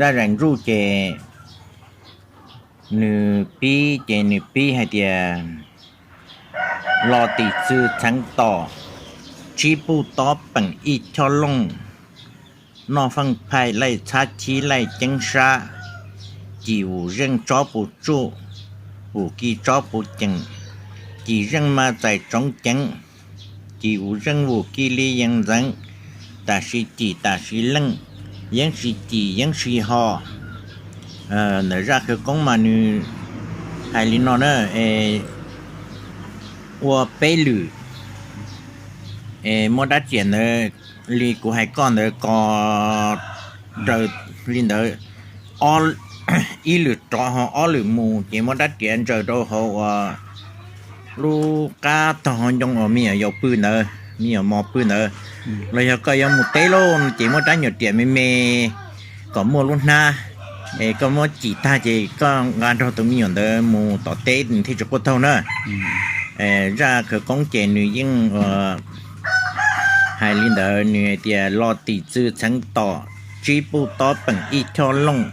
Zaj zais ntsuj ces nws pib ces nws pib hais tias: Los tim txwv txheev tom, tsib puj tob peem ib choj looj, noj feej phaij laij txhab chib laij ceeb sab, cim vus zeej tsob puv tsuj, vus ki tsob puv ceem, cim zeej mas txais tsoov ceev, cim vus zeej vus ki li yees ntxeev, tam sis cim tam sis leej, yeeb sis cim yeeb sis ho. Ntawm zaj khawv koob mas nws hais li no na, ua peb lwm, muab rab riam ntawd li kuv hais koj ntawd ko, raws li ntawd, ib lwm rov ho ob lwm mus ces muab rab riam ntsaws rau hauv uas lub qab tog ho ncoo uas me nyuam yaus pw ntawd, me nyuam mos pw ntawd. Los yog koj yuav mus teb lauj ces muab rab nyuam riam me me kom muaj lub hnab, es koj muab cim tag ces koj nqa nrog tus me nyuam ntawd mus tom teb nws thiaj tsis quaj taug na. Zaj khawv koob ces nws yeej hais li ntawd, nws hais tias: Los tim txwv txheev tom, tsib puj tob peem ib choj looj,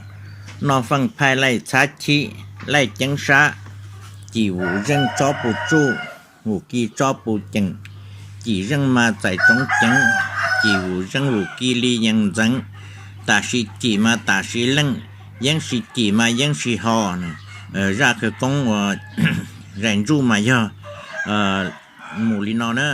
noj feej phaij laij txhab chib laij ceeb sab, cim vus zeej tsob puv tsuj, vus ki tsob puv ceem, cim zeej mas txais tsoov ceev, cim vus zeej vus ki li yees ntxeev, tam sis cim mas tam sis leej, yeeb sis cim mas yeeb sis ho. Zaj khawv koob uas zais ntsuj mas yog mus li no na.